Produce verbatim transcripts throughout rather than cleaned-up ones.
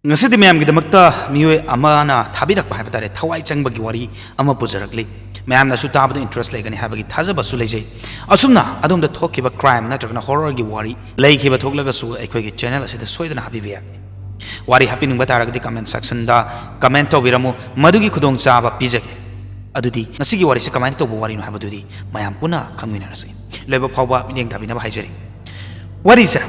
ꯉꯁꯤꯗꯤ ꯃꯌꯥꯝꯒꯤꯗꯃꯛꯇ ꯃꯤꯑꯣꯏ ꯑꯃꯅ ꯊꯥꯕꯤꯔꯛꯄ ꯍꯥꯏꯕ ꯇꯥꯔꯦ, ꯊꯋꯥꯏ ꯆꯪꯕꯒꯤ ꯋꯥꯔꯤ ꯑꯃ ꯄꯨꯖꯔꯛꯂꯤ꯫ ꯃꯌꯥꯝꯅꯁꯨ ꯇꯥꯕꯗ interest ꯂꯩꯒꯅꯤ ꯍꯥꯏꯕꯒꯤ ꯊꯥꯖꯕꯁꯨ ꯂꯩꯖꯩ꯫ ꯑꯁꯨꯝꯅ ꯑꯗꯣꯝꯗ ꯊꯣꯛꯈꯤꯕ crime ꯅꯠꯇ꯭ꯔꯒꯅ horrorꯒꯤ ꯋꯥꯔꯤ ꯂꯩꯈꯤꯕ ꯊꯣꯛꯂꯒꯁꯨ ꯑꯩꯈꯣꯏꯒꯤ channel ꯑꯁꯤꯗ ꯁꯣꯏꯗꯅ ꯍꯥꯞꯄꯤꯕ ꯌꯥꯒꯅꯤ꯫ ꯋꯥꯔꯤ ꯍꯥꯞꯄꯤꯅꯤꯡꯕ ꯇꯥꯔꯒꯗꯤ comment sectionꯗ comment ꯇꯧꯕꯤꯔꯝꯃꯨ, ꯃꯗꯨꯒꯤ ꯈꯨꯗꯣꯡꯆꯥꯕ ꯄꯤꯖꯒꯦ꯫ ꯑꯗꯨꯗꯤ ꯉꯁꯤꯒꯤ ꯋꯥꯔꯤꯁꯤ ꯀꯃꯥꯏꯅ ꯇꯧꯕ ꯋꯥꯔꯤꯅꯣ ꯍꯥꯏꯕꯗꯨꯗꯤ ꯃꯌꯥꯝ ꯄꯨꯟꯅ ꯈꯪꯃꯤꯟꯅꯔꯁꯤ꯫ ꯂꯣꯏꯕ ꯐꯥꯎꯕ ꯃꯤꯠꯌꯦꯡ ꯇꯥꯕꯤꯅꯕ ꯍꯥꯏꯖꯔꯤ꯫ ꯋꯥꯔꯤꯁꯦ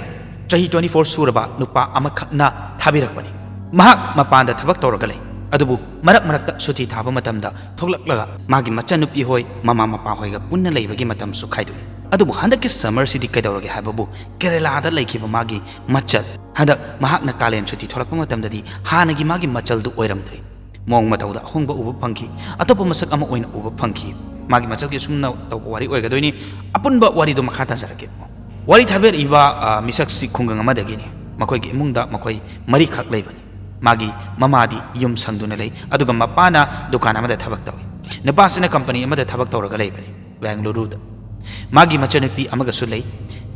ꯆꯍꯤ twenty four ꯁꯨꯔꯕ ꯅꯨꯄꯥ ꯑꯃꯈꯛꯅ ꯊꯥꯕꯤꯔꯛꯄꯅꯤ꯫ ꯃꯍꯥꯛ ꯃꯄꯥꯟꯗ ꯊꯕꯛ ꯇꯧꯔꯒ ꯂꯩ, ꯑꯗꯨꯕꯨ ꯃꯔꯛ ꯃꯔꯛꯇ ꯁꯨꯇꯤ ꯊꯥꯕ ꯃꯇꯝꯗ ꯊꯣꯛꯂꯛꯂꯒ ꯃꯥꯒꯤ ꯃꯆꯟꯅꯨꯄꯤ ꯍꯣꯏ, ꯃꯃꯥ ꯃꯄꯥ ꯍꯣꯏꯒ ꯄꯨꯟꯅ ꯂꯩꯕꯒꯤ ꯃꯇꯝꯁꯨ ꯈꯥꯏꯗꯣꯛꯏ꯫ ꯑꯗꯨꯕꯨ ꯍꯟꯗꯛꯀꯤ summerꯁꯤꯗꯤ ꯀꯩꯗꯧꯔꯒꯦ ꯍꯥꯏꯕꯕꯨ, ꯀꯦꯔꯦꯂꯥꯗ ꯂꯩꯈꯤꯕ ꯃꯥꯒꯤ ꯃꯆꯜ ꯍꯟꯗꯛ ꯃꯍꯥꯛꯅ ꯀꯥꯂꯦꯟ ꯁꯨꯇꯤ ꯊꯣꯛꯂꯛꯄ ꯃꯇꯝꯗꯗꯤ ꯍꯥꯟꯅꯒꯤ ꯃꯥꯒꯤ ꯃꯆꯜꯗꯨ ꯑꯣꯏꯔꯝꯗ꯭ꯔꯦ꯫ ꯃꯑꯣꯡ ꯃꯇꯧꯗ ꯑꯍꯣꯡꯕ ꯎꯕ ꯐꯪꯈꯤ꯫ ꯑꯇꯣꯞꯄ ꯃꯁꯛ ꯑꯃ ꯑꯣꯏꯅ ꯎꯕ ꯐꯪꯈꯤ꯫ ꯃꯥꯒꯤ ꯃꯆꯜꯒꯤ ꯑꯁꯨꯝꯅ ꯇꯧꯕ ꯋꯥꯔꯤ ꯑꯣꯏꯒꯗꯣꯏꯅꯤ꯫ ꯑꯄꯨꯟꯕ ꯋꯥꯔꯤꯗꯨ ꯃꯈꯥ ꯇꯥꯖꯔꯛꯀꯦ꯫ ꯋꯥꯔꯤ ꯊꯥꯕꯤꯔꯛꯏꯕ, ꯑ, ꯃꯤꯁꯛꯁꯤ ꯈꯨꯡꯒꯪ ꯑꯃꯗꯒꯤꯅꯤ꯫ ꯃꯈꯣꯏꯒꯤ ꯏꯃꯨꯡꯗ ꯃꯈꯣꯏ ꯃꯔꯤꯈꯛ ꯂꯩꯕꯅꯤ꯫ ꯃꯥꯒꯤ ꯃꯃꯥꯗꯤ ꯌꯨꯝ ꯁꯪꯗꯨꯅ ꯂꯩ, ꯑꯗꯨꯒ ꯃꯄꯥꯅ ꯗꯨꯀꯥꯟ ꯑꯃꯗ ꯊꯕꯛ ꯇꯧꯏ꯫ ꯅꯨꯄꯥꯁꯤꯅ company ꯑꯃꯗ ꯊꯕꯛ ꯇꯧꯔꯒ ꯂꯩꯕꯅꯤ, ꯕꯦꯡꯒꯂꯨꯔꯨꯗ꯫ ꯃꯥꯒꯤ ꯃꯆꯟꯅꯨꯄꯤ ꯑꯃꯒꯁꯨ ꯂꯩ,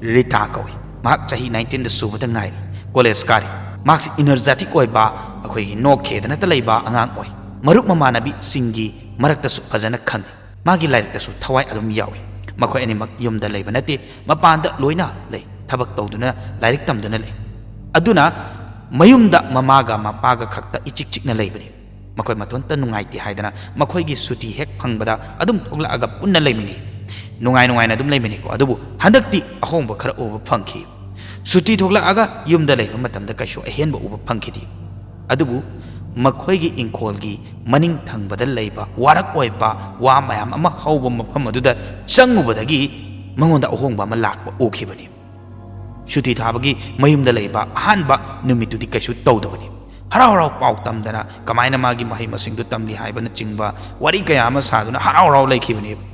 ꯔꯤꯇꯥ ꯀꯧꯏ꯫ ꯃꯍꯥꯛ ꯆꯍꯤ nineteenꯗ ꯁꯨꯕꯗ ꯉꯥꯏꯔꯤ, college ꯀꯥꯔꯤ꯫ ꯃꯍꯥꯛꯁꯤ energetic ꯑꯣꯏꯕ, ꯑꯩꯈꯣꯏꯒꯤ ꯅꯣꯛꯈꯦꯗꯅꯇ ꯂꯩꯕ ꯑꯉꯥꯡ ꯑꯣꯏ꯫ ꯃꯔꯨꯞ ꯃꯃꯥꯟꯅꯕꯤꯁꯤꯡꯒꯤ ꯃꯔꯛꯇꯁꯨ ꯐꯖꯅ ꯈꯪꯏ꯫ ꯃꯥꯒꯤ ꯂꯥꯏꯔꯤꯛꯇꯁꯨ ꯊꯋꯥꯏ ꯑꯗꯨꯝ ꯌꯥꯎꯏ꯫ ꯃꯈꯣꯏ ꯑꯅꯤꯃꯛ ꯌꯨꯝꯗ ꯂꯩꯕ ꯅꯠꯇꯦ, ꯃꯄꯥꯟꯗ ꯂꯣꯏꯅ ꯂꯩ, ꯊꯕꯛ ꯇꯧꯗꯨꯅ, ꯂꯥꯏꯔꯤꯛ ꯇꯝꯗꯨꯅ ꯂꯩ꯫ ꯑꯗꯨꯅ ꯃꯌꯨꯝꯗ ꯃꯃꯥꯒ ꯃꯄꯥꯒ ꯈꯛꯇ ꯏꯆꯤꯛ ꯆꯤꯛꯅ ꯂꯩꯕꯅꯤ꯫ ꯃꯈꯣꯏ ꯃꯇꯣꯟꯇ ꯅꯨꯡꯉꯥꯏꯇꯦ ꯍꯥꯏꯗꯅ ꯃꯈꯣꯏꯒꯤ ꯁꯨꯇꯤ ꯍꯦꯛ ꯐꯪꯕꯗ ꯑꯗꯨꯝ ꯊꯣꯛꯂꯛꯑꯒ ꯄꯨꯟꯅ ꯂꯩꯃꯤꯟꯅꯩ꯫ ꯅꯨꯡꯉꯥꯏ ꯅꯨꯡꯉꯥꯏꯅ ꯑꯗꯨꯝ ꯂꯩꯃꯤꯟꯅꯩꯀꯣ꯫ ꯑꯗꯨꯕꯨ ꯍꯟꯗꯛꯇꯤ ꯑꯍꯣꯡꯕ ꯈꯔ ꯎꯕ ꯐꯪꯈꯤ꯫ ꯁꯨꯇꯤ ꯊꯣꯛꯂꯛꯑꯒ ꯌꯨꯝꯗ ꯂꯩꯕ ꯃꯇꯝꯗ ꯀꯩꯁꯨ ꯑꯍꯦꯟꯕ ꯎꯕ ꯐꯪꯈꯤꯗꯦ꯫ ꯑꯗꯨꯕꯨ ꯃꯈꯣꯏꯒꯤ ꯏꯪꯈꯣꯜꯒꯤ ꯃꯅꯤꯡ ꯊꯪꯕꯗ ꯂꯩꯕ ꯋꯥꯔꯛ ꯑꯣꯏꯕ ꯋꯥ ꯃꯌꯥꯝ ꯑꯃ ꯍꯧꯕ ꯃꯐꯝ ꯑꯗꯨꯗ ꯆꯪꯉꯨꯕꯗꯒꯤ ꯃꯉꯣꯟꯗ ꯑꯍꯣꯡꯕ ꯑꯃ ꯂꯥꯛꯄ ꯎꯈꯤꯕꯅꯤ꯫ ꯁꯨꯇꯤ ꯊꯥꯕꯒꯤ ꯃꯌꯨꯝꯗ ꯂꯩꯕ ꯑꯍꯥꯟꯕ ꯅꯨꯃꯤꯠꯇꯨꯗꯤ ꯀꯩꯁꯨ ꯇꯧꯗꯕꯅꯤ꯫ ꯍꯔꯥꯎ ꯍꯔꯥꯎ ꯄꯥꯎ ꯇꯝꯗꯅ ꯀꯃꯥꯏꯅ ꯃꯥꯒꯤ ꯃꯍꯩ ꯃꯁꯤꯡꯗꯨ ꯇꯝꯂꯤ ꯍꯥꯏꯕꯅꯆꯤꯡꯕ ꯋꯥꯔꯤ ꯀꯌꯥ ꯑꯃ ꯁꯥꯗꯨꯅ ꯍꯔꯥꯎ ꯍꯔꯥꯎ ꯂꯩꯈꯤꯕꯅꯦꯕ꯫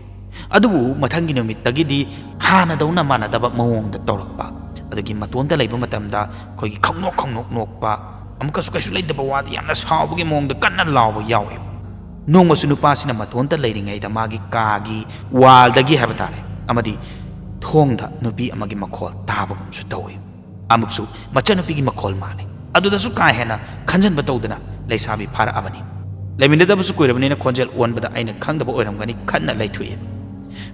ꯑꯗꯨꯕꯨ ꯃꯊꯪꯒꯤ ꯅꯨꯃꯤꯠꯇꯒꯤꯗꯤ ꯍꯥꯟꯅꯗꯧꯅ ꯃꯥꯟꯅꯗꯕ ꯃꯑꯣꯡꯗ ꯇꯧꯔꯛꯄ, ꯑꯗꯒꯤ ꯃꯇꯣꯟꯗ ꯂꯩꯕ ꯃꯇꯝꯗ ꯑꯩꯈꯣꯏꯒꯤ ꯈꯪꯅꯣꯛ ꯈꯪꯅꯣꯛ ꯅꯣꯛꯄ, ꯑꯃꯨꯛꯀꯁꯨ ꯀꯩꯁꯨ ꯂꯩꯇꯕ ꯋꯥꯗ ꯌꯥꯝꯅ ꯁꯥꯎꯕꯒꯤ ꯃꯑꯣꯡꯗ ꯀꯟꯅ ꯂꯥꯎꯕ ꯌꯥꯎꯋꯦꯕ꯫ ꯅꯣꯡꯃꯁꯨ ꯅꯨꯄꯥꯁꯤꯅ ꯃꯇꯣꯟꯇ ꯂꯩꯔꯤꯉꯩꯗ ꯃꯥꯒꯤ ꯀꯥꯒꯤ wallꯗꯒꯤ ꯍꯥꯏꯕ ꯇꯥꯔꯦ, ꯑꯃꯗꯤ ꯊꯣꯡꯗ ꯅꯨꯄꯤ ꯑꯃꯒꯤ ꯃꯈꯣꯜ ꯇꯥꯕꯒꯨꯝꯁꯨ ꯇꯧꯏ꯫ ꯑꯃꯨꯛꯁꯨ ꯃꯆꯟꯅꯨꯄꯤꯒꯤ ꯃꯈꯣꯜ ꯃꯥꯜꯂꯤ꯫ ꯑꯗꯨꯗꯁꯨ ꯀꯥ ꯍꯦꯟꯅ ꯈꯟꯖꯟꯕ ꯇꯧꯗꯅ ꯂꯩꯁꯥꯕꯤ ꯐꯥꯔꯛꯑꯕꯅꯤ꯫ ꯂꯩꯃꯤꯟꯅꯗꯕꯁꯨ ꯀꯨꯏꯔꯕꯅꯤꯅ ꯈꯣꯟꯖꯦꯜ ꯑꯣꯟꯕꯗ ꯑꯩꯅ ꯈꯪꯗꯕ ꯑꯣꯏꯔꯝꯒꯅꯤ ꯈꯟꯅ ꯂꯩꯊꯣꯛꯑꯦꯕ꯫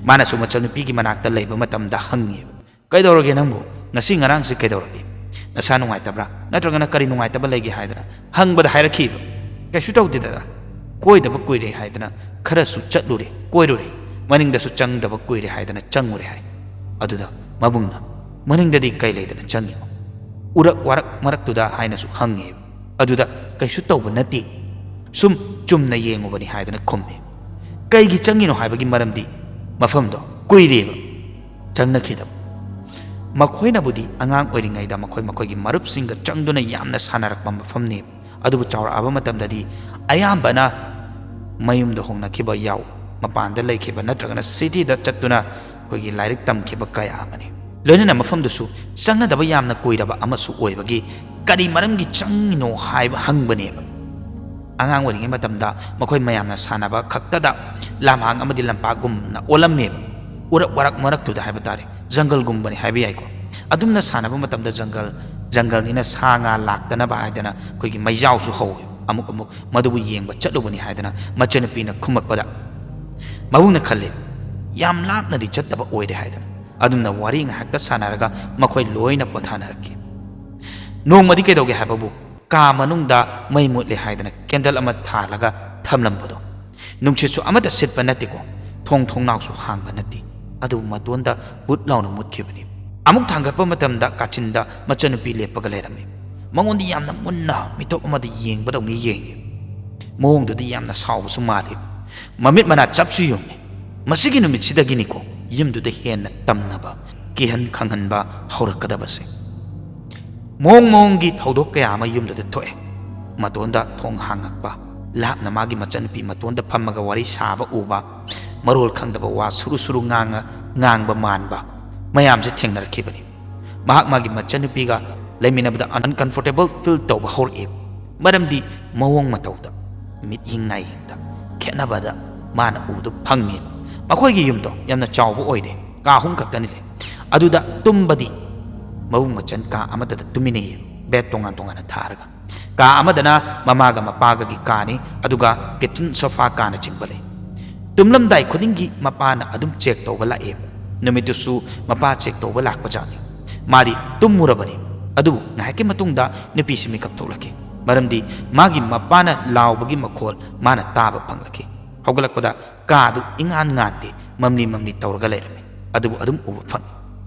ꯃꯥꯅꯁꯨ ꯃꯆꯟꯅꯨꯄꯤꯒꯤ ꯃꯅꯥꯛꯇ ꯂꯩꯕ ꯃꯇꯝꯗ ꯍꯪꯉꯦꯕ, "ꯀꯩꯗꯧꯔꯒꯦ ꯅꯪꯕꯨ? ꯉꯁꯤ ꯉꯔꯥꯡꯁꯤ ꯀꯩꯗꯧꯔꯒꯦ? ꯅꯁꯥ ꯅꯨꯡꯉꯥꯏꯇꯕ꯭ꯔꯥ? ꯅꯠꯇ꯭ꯔꯒꯅ ꯀꯔꯤ ꯅꯨꯡꯉꯥꯏꯇꯕ ꯂꯩꯒꯦ?" ꯍꯥꯏꯗꯅ ꯍꯪꯕꯗ ꯍꯥꯏꯔꯛꯈꯤꯕ, "ꯀꯩꯁꯨ ꯇꯧꯗꯦ ꯗꯗꯥ, ꯀꯣꯏꯗꯕ ꯀꯨꯏꯔꯦ ꯍꯥꯏꯗꯅ ꯈꯔꯁꯨ ꯆꯠꯂꯨꯔꯦ, ꯀꯣꯏꯔꯨꯔꯦ, ꯃꯅꯤꯡꯗꯁꯨ ꯆꯪꯗꯕ ꯀꯨꯏꯔꯦ ꯍꯥꯏꯗꯅ ꯆꯪꯉꯨꯔꯦ" ꯍꯥꯏ꯫ ꯑꯗꯨꯗ ꯃꯕꯨꯡꯅ, "ꯃꯅꯤꯡꯗꯗꯤ ꯀꯩ ꯂꯩꯗꯅ ꯆꯪꯉꯤꯅꯣ? ꯎꯔꯛ ꯋꯥꯔꯛ ꯃꯔꯛꯇꯨꯗ?" ꯍꯥꯏꯅꯁꯨ ꯍꯪꯉꯦꯕ꯫ ꯑꯗꯨꯗ, "ꯀꯩꯁꯨ ꯇꯧꯕ ꯅꯠꯇꯦ, ꯁꯨꯝ ꯆꯨꯝꯅ ꯌꯦꯡꯉꯨꯕꯅꯤ" ꯍꯥꯏꯗꯅ ꯈꯨꯝꯃꯦ꯫ ꯀꯩꯒꯤ ꯆꯪꯉꯤꯅꯣ ꯍꯥꯏꯕꯒꯤ ꯃꯔꯝꯗꯤ ꯃꯐꯝꯗꯣ ꯀꯨꯏꯔꯦꯕ ꯆꯪꯅꯈꯤꯗꯕ꯫ ꯃꯈꯣꯏꯅꯕꯨꯗꯤ ꯑꯉꯥꯡ ꯑꯣꯏꯔꯤꯉꯩꯗ ꯃꯈꯣꯏ ꯃꯈꯣꯏꯒꯤ ꯃꯔꯨꯞꯁꯤꯡꯒ ꯆꯪꯗꯨꯅ ꯌꯥꯝꯅ ꯁꯥꯟꯅꯔꯛꯄ ꯃꯐꯝꯅꯦꯕ꯫ ꯑꯗꯨꯕꯨ ꯆꯥꯎꯔꯛꯑꯕ ꯃꯇꯝꯗꯗꯤ ꯑꯌꯥꯝꯕꯅ ꯃꯌꯨꯝꯗ ꯍꯣꯡꯅꯈꯤꯕ ꯌꯥꯎ, ꯃꯄꯥꯟꯗ ꯂꯩꯈꯤꯕ ꯅꯠꯇ꯭ꯔꯒꯅ ꯁꯤꯇꯤꯗ ꯆꯠꯇꯨꯅ ꯑꯩꯈꯣꯏꯒꯤ ꯂꯥꯏꯔꯤꯛ ꯇꯝꯈꯤꯕ ꯀꯌꯥ ꯑꯃꯅꯤ꯫ ꯂꯣꯏꯅꯅ ꯃꯐꯝꯗꯨꯁꯨ ꯆꯪꯅꯗꯕ ꯌꯥꯝꯅ ꯀꯨꯏꯔꯕ ꯑꯃꯁꯨ ꯑꯣꯏꯕꯒꯤ ꯀꯔꯤ ꯃꯔꯝꯒꯤ ꯆꯪꯉꯤꯅꯣ ꯍꯥꯏꯕ ꯍꯪꯕꯅꯦꯕ꯫ ꯑꯉꯥꯡ ꯑꯣꯏꯔꯤꯉꯩ ꯃꯇꯝꯗ ꯃꯈꯣꯏ ꯃꯌꯥꯝꯅ ꯁꯥꯟꯅꯕ ꯈꯛꯇꯗ ꯂꯝꯍꯥꯡ ꯑꯃꯗꯤ ꯂꯝꯄꯥꯛꯒꯨꯝꯅ ꯑꯣꯜꯂꯝꯃꯦꯕ꯫ ꯎꯔꯛ ꯋꯥꯔꯛ ꯃꯔꯛꯇꯨꯗ ꯍꯥꯏꯕ ꯇꯥꯔꯦ, ꯖꯪꯒꯜꯒꯨꯝꯕꯅꯤ ꯍꯥꯏꯕ ꯌꯥꯏꯀꯣ꯫ ꯑꯗꯨꯝꯅ ꯁꯥꯟꯅꯕ ꯃꯇꯝꯗ ꯖꯪꯒꯜ, ꯖꯪꯒꯜꯅꯤꯅ ꯁꯥ ꯉꯥ ꯂꯥꯛꯇꯅꯕ ꯍꯥꯏꯗꯅ ꯑꯩꯈꯣꯏꯒꯤ ꯃꯩꯖꯥꯎꯁꯨ ꯍꯧꯋꯦ꯫ ꯑꯃꯨꯛ ꯑꯃꯨꯛ ꯃꯗꯨꯕꯨ ꯌꯦꯡꯕ ꯆꯠꯂꯨꯕꯅꯤ ꯍꯥꯏꯗꯅ ꯃꯆꯟꯅꯨꯄꯤꯅ ꯈꯨꯝꯃꯛꯄꯗ ꯃꯕꯨꯡꯅ ꯈꯜꯂꯦ, "ꯌꯥꯝ ꯂꯥꯞꯅꯗꯤ ꯆꯠꯇꯕ ꯑꯣꯏꯔꯦ" ꯍꯥꯏꯗꯅ꯫ ꯑꯗꯨꯝꯅ ꯋꯥꯔꯤ ꯉꯥꯏꯍꯥꯛꯇ ꯁꯥꯟꯅꯔꯒ ꯃꯈꯣꯏ ꯂꯣꯏꯅ ꯄꯣꯊꯥꯅꯔꯛꯈꯤ꯫ ꯅꯣꯡꯃꯗꯤ ꯀꯩꯗꯧꯒꯦ ꯍꯥꯏꯕꯕꯨ, ꯀꯥ ꯃꯅꯨꯡꯗ ꯃꯩ ꯃꯨꯠꯂꯦ ꯍꯥꯏꯗꯅ ꯀꯦꯟꯗꯜ ꯑꯃ ꯊꯥꯜꯂꯒ ꯊꯝꯂꯝꯕꯗꯣ, ꯅꯨꯡꯁꯤꯠꯁꯨ ꯑꯃꯠꯇ ꯁꯤꯠꯄ ꯅꯠꯇꯦꯀꯣ, ꯊꯣꯡ ꯊꯣꯡꯅꯥꯎꯁꯨ ꯍꯥꯡꯕ ꯅꯠꯇꯦ, ꯑꯗꯨꯕꯨ ꯃꯇꯣꯟꯗ ꯕꯨꯠ ꯂꯥꯎꯅ ꯃꯨꯠꯈꯤꯕꯅꯤ꯫ ꯑꯃꯨꯛ ꯊꯥꯡꯒꯠꯄ ꯃꯇꯝꯗ ꯀꯥꯆꯤꯟꯗ ꯃꯆꯟꯅꯨꯄꯤ ꯂꯦꯞꯄꯒ ꯂꯩꯔꯝꯃꯤ꯫ ꯃꯉꯣꯟꯗ ꯌꯥꯝꯅ ꯃꯨꯟꯅ ꯃꯤꯇꯣꯞ ꯑꯃꯗ ꯌꯦꯡꯕꯗꯧꯅ ꯌꯦꯡꯉꯤ꯫ ꯃꯑꯣꯡꯗꯨꯗꯤ ꯌꯥꯝꯅ ꯁꯥꯎꯕꯁꯨ ꯃꯥꯜꯂꯤ꯫ ꯃꯃꯤꯠ ꯃꯅꯥ ꯆꯞꯁꯨ ꯌꯨꯡꯉꯤ꯫ ꯃꯁꯤꯒꯤ ꯅꯨꯃꯤꯠꯁꯤꯗꯒꯤꯅꯤꯀꯣ ꯌꯨꯝꯗꯨꯗ ꯍꯦꯟꯅ ꯇꯝꯅꯕ, ꯀꯤꯍꯟ ꯈꯪꯍꯟꯕ ꯍꯧꯔꯛꯀꯗꯕꯁꯦ꯫ ꯃꯑꯣꯡ ꯃꯑꯣꯡꯒꯤ ꯊꯧꯗꯣꯛ ꯀꯌꯥ ꯑꯃ ꯌꯨꯝꯗꯨꯗ ꯊꯣꯛꯑꯦ꯫ ꯃꯇꯣꯟꯗ ꯊꯣꯡ ꯍꯥꯡꯉꯛꯄ, ꯂꯥꯞꯅ ꯃꯥꯒꯤ ꯃꯆꯟꯅꯨꯄꯤ ꯃꯇꯣꯟꯗ ꯐꯝꯃꯒ ꯋꯥꯔꯤ ꯁꯥꯕ ꯎꯕ, ꯃꯔꯣꯜ ꯈꯪꯗꯕ ꯋꯥ ꯁꯨꯔꯨ ꯁꯨꯔꯨ ꯉꯥꯡꯉ-, ꯉꯥꯡꯕ ꯃꯥꯟꯕ ꯃꯌꯥꯝꯁꯦ ꯊꯦꯡꯅꯔꯛꯈꯤꯕꯅꯤ꯫ ꯃꯍꯥꯛ ꯃꯥꯒꯤ ꯃꯆꯟꯅꯨꯄꯤꯒ ꯂꯩꯃꯤꯟꯅꯕꯗ uncomfortable feel ꯇꯧꯕ ꯍꯧꯔꯛꯏ꯫ ꯃꯔꯝꯗꯤ ꯃꯑꯣꯡ ꯃꯇꯧꯗ, ꯃꯤꯠꯌꯦꯡ ꯅꯥꯌꯦꯡꯗ ꯈꯦꯠꯅꯕꯗ ꯃꯥꯅ ꯎꯕꯗꯨ ꯐꯪꯉꯤ꯫ ꯃꯈꯣꯏꯒꯤ ꯌꯨꯝꯗꯣ ꯌꯥꯝꯅ ꯆꯥꯎꯕ ꯑꯣꯏꯗꯦ, ꯀꯥ ꯑꯍꯨꯝ ꯈꯛꯇꯅꯤ ꯂꯩ꯫ ꯑꯗꯨꯗ ꯇꯨꯝꯕꯗꯤ ꯃꯕꯨꯡ ꯃꯆꯟ ꯀꯥ ꯑꯃꯠꯇꯗ ꯇꯨꯝꯃꯤꯟꯅꯩ꯫ ꯕꯦꯗ ꯇꯣꯉꯥꯟ ꯇꯣꯉꯥꯟꯅ ꯊꯥꯔꯒ꯫ ꯀꯥ ꯑꯃꯗꯅ ꯃꯃꯥꯒ ꯃꯄꯥꯒꯒꯤ ꯀꯥꯅꯤ, ꯑꯗꯨꯒ ꯀꯤꯆꯟ, ꯁꯣꯐꯥ ꯀꯥꯅꯆꯤꯡꯕ ꯂꯩ꯫ ꯇꯨꯝꯂꯝꯗꯥꯏ ꯈꯨꯗꯤꯡꯒꯤ ꯃꯄꯥꯅ ꯑꯗꯨꯝ ꯆꯦꯛ ꯇꯧꯕ ꯂꯥꯛꯑꯦꯕ꯫ ꯅꯨꯃꯤꯠꯇꯨꯁꯨ ꯃꯄꯥ ꯆꯦꯛ ꯇꯧꯕ ꯂꯥꯛꯄꯖꯥꯠꯅꯤ꯫ ꯃꯥꯗꯤ ꯇꯨꯝꯃꯨꯔꯕꯅꯤ꯫ ꯑꯗꯨꯕꯨ ꯉꯥꯏꯍꯥꯛꯀꯤ ꯃꯇꯨꯡꯗ ꯅꯨꯄꯤꯁꯤ ꯃꯤꯀꯞ ꯊꯣꯛꯂꯛꯈꯤ꯫ ꯃꯔꯝꯗꯤ ꯃꯥꯒꯤ ꯃꯄꯥꯅ ꯂꯥꯎꯕꯒꯤ ꯃꯈꯣꯜ ꯃꯥꯅ ꯇꯥꯕ ꯐꯪꯂꯛꯈꯤ꯫ ꯍꯧꯒꯠꯂꯛꯄꯗ ꯀꯥꯗꯨ ꯏꯉꯥꯟ ꯉꯥꯟꯗꯦ, ꯃꯝꯂꯤ ꯃꯝꯂꯤ ꯇꯧꯔꯒ ꯂꯩꯔꯝꯃꯤ꯫ ꯑꯗꯨꯕꯨ ꯑꯗꯨꯝ ꯎꯕ ꯐꯪꯉꯤ꯫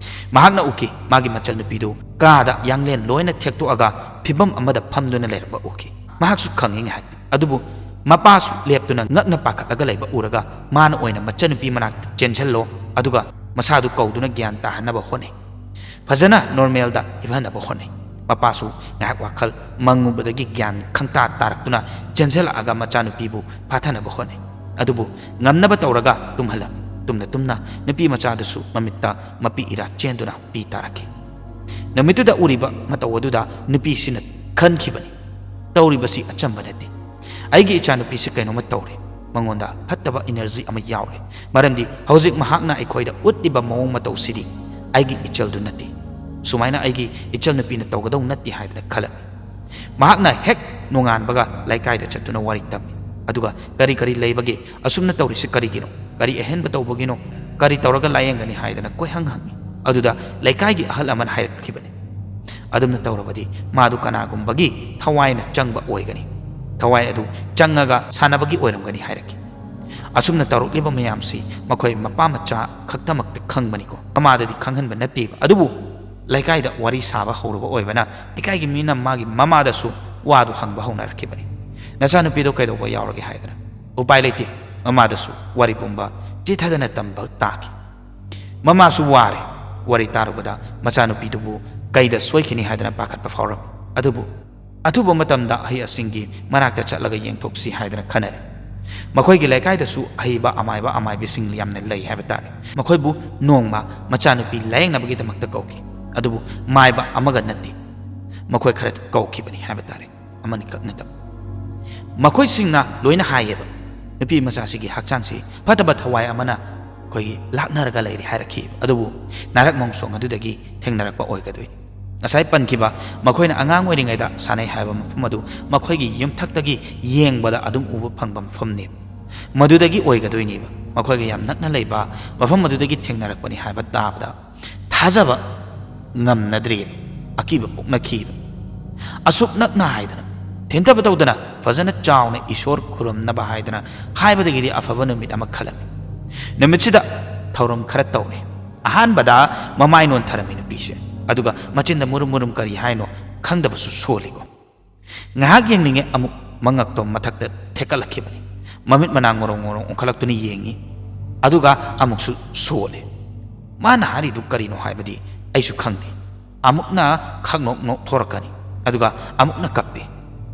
ꯃꯍꯥꯛꯅ ꯎꯈꯤ, ꯃꯥꯒꯤ ꯃꯆꯜꯅꯨꯄꯤꯗꯨ ꯀꯥꯗ ꯌꯥꯡꯂꯦꯟ ꯂꯣꯏꯅ ꯊꯦꯛꯇꯣꯛꯑꯒ ꯐꯤꯕꯝ ꯑꯃꯗ ꯐꯝꯗꯨꯅ ꯂꯩꯔꯝꯕ ꯎꯈꯤ꯫ ꯃꯍꯥꯛꯁꯨ ꯈꯪꯉꯤ ꯉꯥꯏꯍꯥꯛ꯫ ꯑꯗꯨꯕꯨ ꯃꯄꯥꯁꯨ ꯂꯦꯞꯇꯨꯅ ꯉꯛꯅ ꯄꯥꯈꯠꯂꯒ ꯂꯩꯕ ꯎꯔꯒ ꯃꯥꯅ ꯑꯣꯏꯅ ꯃꯆꯟꯅꯨꯄꯤ ꯃꯅꯥꯛꯇ ꯆꯦꯟꯁꯤꯜꯂꯣ, ꯑꯗꯨꯒ ꯃꯁꯥꯗꯨ ꯀꯧꯗꯨꯅ ꯒ꯭ꯌꯥꯟ ꯇꯥꯍꯟꯅꯕ ꯍꯣꯠꯅꯩ꯫ ꯐꯖꯅ ꯅꯣꯔꯃꯦꯜꯗ ꯍꯤꯞꯍꯟꯅꯕ ꯍꯣꯠꯅꯩ꯫ ꯃꯄꯥꯁꯨ ꯉꯥꯏꯍꯥꯛ ꯋꯥꯈꯜ ꯃꯪꯉꯨꯕꯗꯒꯤ ꯒ꯭ꯌꯥꯟ ꯈꯪꯇꯥ ꯇꯥꯔꯛꯇꯨꯅ ꯆꯦꯟꯁꯤꯜꯂꯛꯑꯒ ꯃꯆꯥꯅꯨꯄꯤꯕꯨ ꯐꯥꯊꯅꯕ ꯍꯣꯠꯅꯩ꯫ ꯑꯗꯨꯕꯨ ꯉꯝꯅꯕ ꯇꯧꯔꯒ ꯇꯨꯝꯍꯜꯂꯝꯃꯤ꯫ ꯇꯨꯝꯅ ꯇꯨꯝꯅ ꯅꯨꯄꯤ ꯃꯆꯥꯗꯨꯁꯨ ꯃꯃꯤꯠꯇ ꯃꯄꯤ ꯏꯔꯥ ꯆꯦꯟꯗꯨꯅ ꯄꯤ ꯇꯥꯔꯛꯈꯤ꯫ ꯅꯨꯃꯤꯠꯇꯨꯗ ꯎꯔꯤꯕ ꯃꯇꯧ ꯑꯗꯨꯗ ꯅꯨꯄꯤꯁꯤꯅ ꯈꯟꯈꯤꯕꯅꯤ, "ꯇꯧꯔꯤꯕꯁꯤ ꯑꯆꯝꯕ ꯅꯠꯇꯦ꯫ ꯑꯩꯒꯤ ꯏꯆꯥꯅꯨꯄꯤꯁꯤ ꯀꯩꯅꯣꯝꯃ ꯇꯧꯔꯦ꯫ ꯃꯉꯣꯟꯗ ꯐꯠꯇꯕ ꯏꯅꯔꯖꯤ ꯑꯃ ꯌꯥꯎꯔꯦ꯫ ꯃꯔꯝꯗꯤ ꯍꯧꯖꯤꯛ ꯃꯍꯥꯛꯅ ꯑꯩꯈꯣꯏꯗ ꯎꯠꯂꯤꯕ ꯃꯑꯣꯡ ꯃꯇꯧꯁꯤꯗꯤ ꯑꯩꯒꯤ ꯏꯆꯜꯗꯨ ꯅꯠꯇꯦ꯫ ꯁꯨꯃꯥꯏꯅ ꯑꯩꯒꯤ ꯏꯆꯜ ꯅꯨꯄꯤꯅ ꯇꯧꯒꯗꯧ ꯅꯠꯇꯦ" ꯍꯥꯏꯗꯅ ꯈꯜꯂꯝꯃꯤ꯫ ꯃꯍꯥꯛꯅ ꯍꯦꯛ ꯅꯣꯡꯉꯥꯟꯕꯒ ꯂꯩꯀꯥꯏꯗ ꯆꯠꯇꯨꯅ ꯋꯥꯔꯤ ꯇꯝꯃꯤ꯫ ꯑꯗꯨꯒ "ꯀꯔꯤ ꯀꯔꯤ ꯂꯩꯕꯒꯦ? ꯑꯁꯨꯝꯅ ꯇꯧꯔꯤꯁꯤ ꯀꯔꯤꯒꯤꯅꯣ? ꯀꯔꯤ ꯑꯍꯦꯟꯕ ꯇꯧꯕꯒꯤꯅꯣ? ꯀꯔꯤ ꯇꯧꯔꯒ ꯂꯥꯌꯦꯡꯒꯅꯤ?" ꯍꯥꯏꯗꯅ ꯀꯣꯏꯍꯪ ꯍꯪꯉꯤ꯫ ꯑꯗꯨꯗ ꯂꯩꯀꯥꯏꯒꯤ ꯑꯍꯜ ꯑꯃꯅ ꯍꯥꯏꯔꯛꯈꯤꯕꯅꯤ, "ꯑꯗꯨꯝꯅ ꯇꯧꯔꯕꯗꯤ ꯃꯥꯗꯨ ꯀꯅꯥꯒꯨꯝꯕꯒꯤ ꯊꯋꯥꯏꯅ ꯆꯪꯕ ꯑꯣꯏꯒꯅꯤ꯫ ꯊꯋꯥꯏ ꯑꯗꯨ ꯆꯪꯉꯒ ꯁꯥꯟꯅꯕꯒꯤ ꯑꯣꯏꯔꯝꯒꯅꯤ" ꯍꯥꯏꯔꯛꯈꯤ꯫ ꯑꯁꯨꯝꯅ ꯇꯧꯔꯛꯂꯤꯕ ꯃꯌꯥꯝꯁꯤ ꯃꯈꯣꯏ ꯃꯄꯥ ꯃꯆꯥ ꯈꯛꯇꯃꯛꯇ ꯈꯪꯕꯅꯤꯀꯣ, ꯃꯃꯥꯗꯗꯤ ꯈꯪꯍꯟꯕ ꯅꯠꯇꯦꯕ꯫ ꯑꯗꯨꯕꯨ ꯂꯩꯀꯥꯏꯗ ꯋꯥꯔꯤ ꯁꯥꯕ ꯍꯧꯔꯨꯕ ꯑꯣꯏꯕꯅ ꯂꯩꯀꯥꯏꯒꯤ ꯃꯤꯅ ꯃꯥꯒꯤ ꯃꯃꯥꯗꯁꯨ ꯋꯥꯗꯨ ꯍꯪꯕ ꯍꯧꯅꯔꯛꯈꯤꯕꯅꯤ꯫ "ꯅꯆꯥꯅꯨꯄꯤꯗꯣ ꯀꯩꯗꯧꯕ ꯌꯥꯎꯔꯒꯦ?" ꯍꯥꯏꯗꯅ꯫ ꯎꯄꯥꯏ ꯂꯩꯇꯦ, ꯃꯃꯥꯗꯁꯨ ꯋꯥꯔꯤ ꯄꯨꯝꯕ ꯆꯤꯊꯗꯅ ꯇꯝꯕ ꯇꯥꯈꯤ꯫ ꯃꯃꯥꯁꯨ ꯋꯥꯔꯦ꯫ ꯋꯥꯔꯤ ꯇꯥꯔꯨꯕꯗ ꯃꯆꯥꯅꯨꯄꯤꯗꯨꯕꯨ ꯀꯩꯗ ꯁꯣꯏꯈꯤꯅꯤ ꯍꯥꯏꯗꯅ ꯄꯥꯈꯠꯄ ꯐꯥꯎꯔꯝꯃꯤ꯫ ꯑꯗꯨꯕꯨ ꯑꯊꯨꯕ ꯃꯇꯝꯗ ꯑꯍꯩ ꯑꯁꯤꯡꯒꯤ ꯃꯅꯥꯛꯇ ꯆꯠꯂꯒ ꯌꯦꯡꯊꯣꯛꯁꯤ ꯍꯥꯏꯗꯅ ꯈꯟꯅꯔꯦ꯫ ꯃꯈꯣꯏꯒꯤ ꯂꯩꯀꯥꯏꯗꯁꯨ ꯑꯍꯩꯕ ꯑꯃꯥꯏꯕ ꯑꯃꯥꯏꯕꯤꯁꯤꯡ ꯌꯥꯝꯅ ꯂꯩ ꯍꯥꯏꯕ ꯇꯥꯔꯦ꯫ ꯃꯈꯣꯏꯕꯨ ꯅꯣꯡꯃ ꯃꯆꯥꯅꯨꯄꯤ ꯂꯥꯌꯦꯡꯅꯕꯒꯤꯗꯃꯛꯇ ꯀꯧꯈꯤ꯫ ꯑꯗꯨꯕꯨ ꯃꯥꯏꯕ ꯑꯃꯒ ꯅꯠꯇꯦ, ꯃꯈꯣꯏ ꯈꯔ ꯀꯧꯈꯤꯕꯅꯤ ꯍꯥꯏꯕ ꯇꯥꯔꯦ, ꯑꯃꯅꯤꯈꯛ ꯅꯠꯇꯕ꯫ ꯃꯈꯣꯏꯁꯤꯡꯅ ꯂꯣꯏꯅ ꯍꯥꯏꯌꯦꯕ, "ꯅꯨꯄꯤ ꯃꯆꯥꯁꯤꯒꯤ ꯍꯛꯆꯥꯡꯁꯤ ꯐꯠꯇꯕ ꯊꯋꯥꯏ ꯑꯃꯅ ꯑꯩꯈꯣꯏꯒꯤ ꯂꯥꯛꯅꯔꯒ ꯂꯩꯔꯦ" ꯍꯥꯏꯔꯛꯈꯤ꯫ ꯑꯗꯨꯕꯨ ꯅꯥꯔꯛ ꯃꯣꯡꯁꯣꯡ ꯑꯗꯨꯗꯒꯤ ꯊꯦꯡꯅꯔꯛꯄ ꯑꯣꯏꯒꯗꯣꯏꯅꯤ꯫ ꯉꯁꯥꯏ ꯄꯟꯈꯤꯕ ꯃꯈꯣꯏꯅ ꯑꯉꯥꯡ ꯑꯣꯏꯔꯤꯉꯩꯗ ꯁꯥꯟꯅꯩ ꯍꯥꯏꯕ ꯃꯐꯝ ꯑꯗꯨ ꯃꯈꯣꯏꯒꯤ ꯌꯨꯝꯊꯛꯇꯒꯤ ꯌꯦꯡꯕꯗ ꯑꯗꯨꯝ ꯎꯕ ꯐꯪꯕ ꯃꯐꯝꯅꯤ꯫ ꯃꯗꯨꯗꯒꯤ ꯑꯣꯏꯒꯗꯣꯏꯅꯦꯕ꯫ ꯃꯈꯣꯏꯒ ꯌꯥꯝ ꯅꯛꯅ ꯂꯩꯕ ꯃꯐꯝ ꯑꯗꯨꯗꯒꯤ ꯊꯦꯡꯅꯔꯛꯄꯅꯤ ꯍꯥꯏꯕ ꯇꯥꯕꯗ ꯊꯥꯖꯕ ꯉꯝꯅꯗ꯭ꯔꯤꯕ, ꯑꯀꯤꯕ ꯄꯣꯛꯅꯈꯤꯕ꯫ ꯑꯁꯨꯛ ꯅꯛꯅ ꯍꯥꯏꯗꯅ, ꯊꯦꯡꯊꯕ ꯇꯧꯗꯅ, ꯐꯖꯅ ꯆꯥꯎꯅ ꯏꯁꯣꯔ ꯈꯨꯔꯨꯝꯅꯕ ꯍꯥꯏꯗꯅ ꯍꯥꯏꯕꯗꯒꯤꯗꯤ ꯑꯐꯕ ꯅꯨꯃꯤꯠ ꯑꯃ ꯈꯜꯂꯝꯃꯤ꯫ ꯅꯨꯃꯤꯠꯁꯤꯗ ꯊꯧꯔꯝ ꯈꯔ ꯇꯧꯔꯦ꯫ ꯑꯍꯥꯟꯕꯗ ꯃꯃꯥꯏ ꯅꯣꯟꯊꯔꯝꯃꯤ ꯅꯨꯄꯤꯁꯦ, ꯑꯗꯨꯒ ꯃꯆꯤꯟꯗ ꯃꯨꯔꯨꯝ ꯃꯨꯔꯨꯝ ꯀꯔꯤ ꯍꯥꯏꯅꯣ ꯈꯪꯗꯕꯁꯨ ꯁꯣꯜꯂꯤꯀꯣ꯫ ꯉꯥꯏꯍꯥꯛ ꯌꯦꯡꯅꯤꯡꯉꯦ, ꯑꯃꯨꯛ ꯃꯉꯛꯇꯣ ꯃꯊꯛꯇ ꯊꯦꯛꯀꯠꯂꯛꯈꯤꯕꯅꯤ꯫ ꯃꯃꯤꯠ ꯃꯅꯥ ꯉꯣꯔꯣꯡ ꯉꯣꯔꯣꯡ ꯑꯣꯟꯈꯠꯂꯛꯇꯨꯅ ꯌꯦꯡꯉꯤ, ꯑꯗꯨꯒ ꯑꯃꯨꯛꯁꯨ ꯁꯣꯜꯂꯦ꯫ ꯃꯥꯅ ꯍꯥꯏꯔꯤꯗꯨ ꯀꯔꯤꯅꯣ ꯍꯥꯏꯕꯗꯤ ꯑꯩꯁꯨ ꯈꯪꯗꯦ꯫ ꯑꯃꯨꯛꯅ ꯈꯛ ꯅꯣꯛ ꯅꯣꯛꯊꯣꯔꯛꯀꯅꯤ, ꯑꯗꯨꯒ ꯑꯃꯨꯛꯅ ꯀꯞꯄꯤ꯫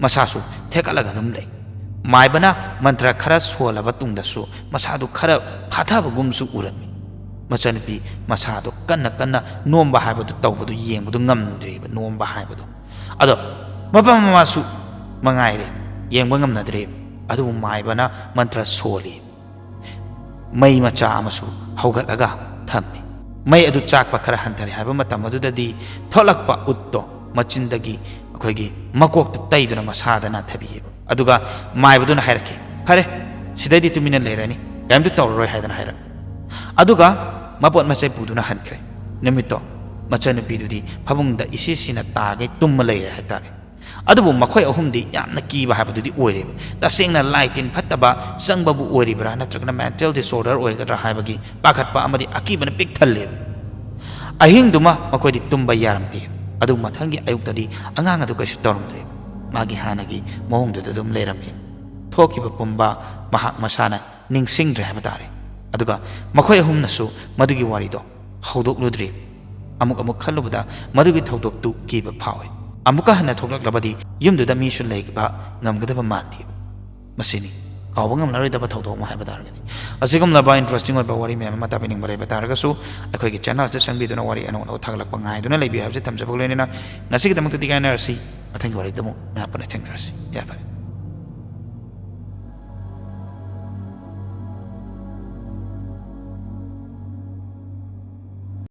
ꯃꯁꯥꯁꯨ ꯊꯦꯛꯀꯠꯂꯒ ꯑꯗꯨꯝ ꯂꯩ꯫ ꯃꯥꯏꯕꯅ ꯃꯟꯇ꯭ꯔ ꯈꯔ ꯁꯣꯜꯂꯕ ꯇꯨꯡꯗꯁꯨ ꯃꯁꯥꯗꯨ ꯈꯔ ꯐꯥꯊꯕꯒꯨꯝꯁꯨ ꯎꯔꯝꯃꯤ꯫ ꯃꯆꯟꯅꯨꯄꯤ ꯃꯁꯥꯗꯣ ꯀꯟꯅ ꯀꯟꯅ ꯅꯣꯝꯕ ꯍꯥꯏꯕꯗꯨ ꯇꯧꯕꯗꯨ ꯌꯦꯡꯕꯗꯨ ꯉꯝꯗ꯭ꯔꯦꯕ, ꯅꯣꯝꯕ ꯍꯥꯏꯕꯗꯣ꯫ ꯑꯗꯣ ꯃꯄꯥ ꯃꯃꯥꯁꯨ ꯃꯉꯥꯏꯔꯦ, ꯌꯦꯡꯕ ꯉꯝꯅꯗ꯭ꯔꯦꯕ꯫ ꯑꯗꯨꯕꯨ ꯃꯥꯏꯕꯅ ꯃꯟꯇ꯭ꯔ ꯁꯣꯜꯂꯤ꯫ ꯃꯩ ꯃꯆꯥ ꯑꯃꯁꯨ ꯍꯧꯒꯠꯂꯒ ꯊꯝꯃꯤ꯫ ꯃꯩ ꯑꯗꯨ ꯆꯥꯛꯄ ꯈꯔ ꯍꯟꯊꯔꯦ ꯍꯥꯏꯕ ꯃꯇꯝ ꯑꯗꯨꯗꯗꯤ ꯊꯣꯛꯂꯛꯄ ꯎꯠꯇꯣ ꯃꯆꯤꯟꯗꯒꯤ ꯑꯩꯈꯣꯏꯒꯤ ꯃꯀꯣꯛꯇ ꯇꯩꯗꯨꯅ ꯃꯁꯥꯗ ꯅꯥꯟꯊꯕꯤꯌꯦꯕ꯫ ꯑꯗꯨꯒ ꯃꯥꯏꯕꯗꯨꯅ ꯍꯥꯏꯔꯛꯈꯤ, "ꯐꯔꯦ, ꯁꯤꯗꯩꯗꯤ ꯇꯨꯃꯤꯟꯅ ꯂꯩꯔꯅꯤ, ꯀꯔꯤꯝꯇ ꯇꯧꯔꯔꯣꯏ" ꯍꯥꯏꯗꯅ ꯍꯥꯏꯔꯛ꯫ ꯑꯗꯨꯒ ꯃꯄꯣꯠ ꯃꯆꯩ ꯄꯨꯗꯨꯅ ꯍꯟꯈ꯭ꯔꯦ꯫ ꯅꯨꯃꯤꯠꯇꯣ ꯃꯆꯟꯅꯨꯄꯤꯗꯨꯗꯤ ꯐꯃꯨꯡꯗ ꯏꯁꯤ ꯁꯤꯅ ꯇꯥꯒꯩ ꯇꯨꯝꯃ ꯂꯩꯔꯦ ꯍꯥꯏꯇꯥꯔꯦ꯫ ꯑꯗꯨꯕꯨ ꯃꯈꯣꯏ ꯑꯍꯨꯝꯗꯤ ꯌꯥꯝꯅ ꯀꯤꯕ ꯍꯥꯏꯕꯗꯨꯗꯤ ꯑꯣꯏꯔꯦꯕ꯫ ꯇꯁꯦꯡꯅ ꯂꯥꯏ ꯇꯤꯟ ꯐꯠꯇꯕ ꯆꯪꯕꯕꯨ ꯑꯣꯏꯔꯤꯕ꯭ꯔꯥ, ꯅꯠꯇ꯭ꯔꯒꯅ mental disorder ꯑꯣꯏꯒꯗ꯭ꯔꯥ ꯍꯥꯏꯕꯒꯤ ꯄꯥꯈꯠꯄ ꯑꯃꯗꯤ ꯑꯀꯤꯕꯅ ꯄꯤꯛ ꯊꯜꯂꯦꯕ꯫ ꯑꯍꯤꯡꯗꯨꯃ ꯃꯈꯣꯏꯗꯤ ꯇꯨꯝꯕ ꯌꯥꯔꯝꯗꯦ꯫ ꯑꯗꯨ ꯃꯊꯪꯒꯤ ꯑꯌꯨꯛꯇꯗꯤ ꯑꯉꯥꯡ ꯑꯗꯨ ꯀꯩꯁꯨ ꯇꯧꯔꯝꯗ꯭ꯔꯦꯕ꯫ ꯃꯥꯒꯤ ꯍꯥꯟꯅꯒꯤ ꯃꯑꯣꯡꯗꯨꯗ ꯑꯗꯨꯝ ꯂꯩꯔꯝꯃꯤ꯫ ꯊꯣꯛꯈꯤꯕ ꯄꯨꯝꯕ ꯃꯍꯥꯛ ꯃꯁꯥꯅ ꯅꯤꯡꯁꯤꯡꯗ꯭ꯔꯦ ꯍꯥꯏꯕ ꯇꯥꯔꯦ꯫ ꯑꯗꯨꯒ ꯃꯈꯣꯏ ꯑꯍꯨꯝꯅꯁꯨ ꯃꯗꯨꯒꯤ ꯋꯥꯔꯤꯗꯣ ꯍꯧꯗꯣꯛꯂꯨꯗ꯭ꯔꯤ꯫ ꯑꯃꯨꯛ ꯑꯃꯨꯛ ꯈꯜꯂꯨꯕꯗ ꯃꯗꯨꯒꯤ ꯊꯧꯗꯣꯛꯇꯨ ꯀꯤꯕ ꯐꯥꯎꯏ꯫ ꯑꯃꯨꯛꯀ ꯍꯟꯅ ꯊꯣꯛꯂꯛꯂꯕꯗꯤ ꯌꯨꯝꯗꯨꯗ ꯃꯤꯁꯨ ꯂꯩꯕ ꯉꯝꯒꯗꯕ ꯃꯥꯟꯗꯦ꯫ ꯃꯁꯤꯅꯤ ꯀꯥꯎꯕ ꯉꯝꯂꯔꯣꯏꯗꯕ ꯊꯧꯗꯣꯛ ꯑꯃ ꯍꯥꯏꯕ ꯇꯥꯔꯒꯗꯤ꯫ ꯑꯁꯤꯒꯨꯝꯂꯕ interesting ꯑꯣꯏꯕ ꯋꯥꯔꯤ ꯃꯌꯥꯝ ꯑꯃ ꯇꯥꯕꯤꯅꯤꯡꯕ ꯂꯩꯕ ꯇꯥꯔꯒꯁꯨ ꯑꯩꯈꯣꯏꯒꯤ channel ꯑꯁꯤꯗ ꯆꯪꯕꯤꯗꯨꯅ ꯋꯥꯔꯤ ꯑꯅꯧ ꯑꯅꯧ ꯊꯥꯒꯠꯂꯛꯄ ꯉꯥꯏꯗꯨꯅ ꯂꯩꯕꯤꯌꯨ ꯍꯥꯏꯕꯁꯤ ꯊꯝꯖꯕꯒ ꯂꯣꯏꯅꯅ ꯉꯁꯤꯒꯤꯗꯃꯛꯇꯗꯤ ꯀꯥꯏꯅꯔꯁꯤ꯫ ꯃꯊꯪꯒꯤ ꯋꯥꯔꯤꯗ ꯑꯃꯨꯛ ꯃꯌꯥꯝ ꯄꯨꯟꯅ ꯊꯦꯡꯅꯔꯁꯤ꯫ ꯌꯥꯐꯔꯦ꯫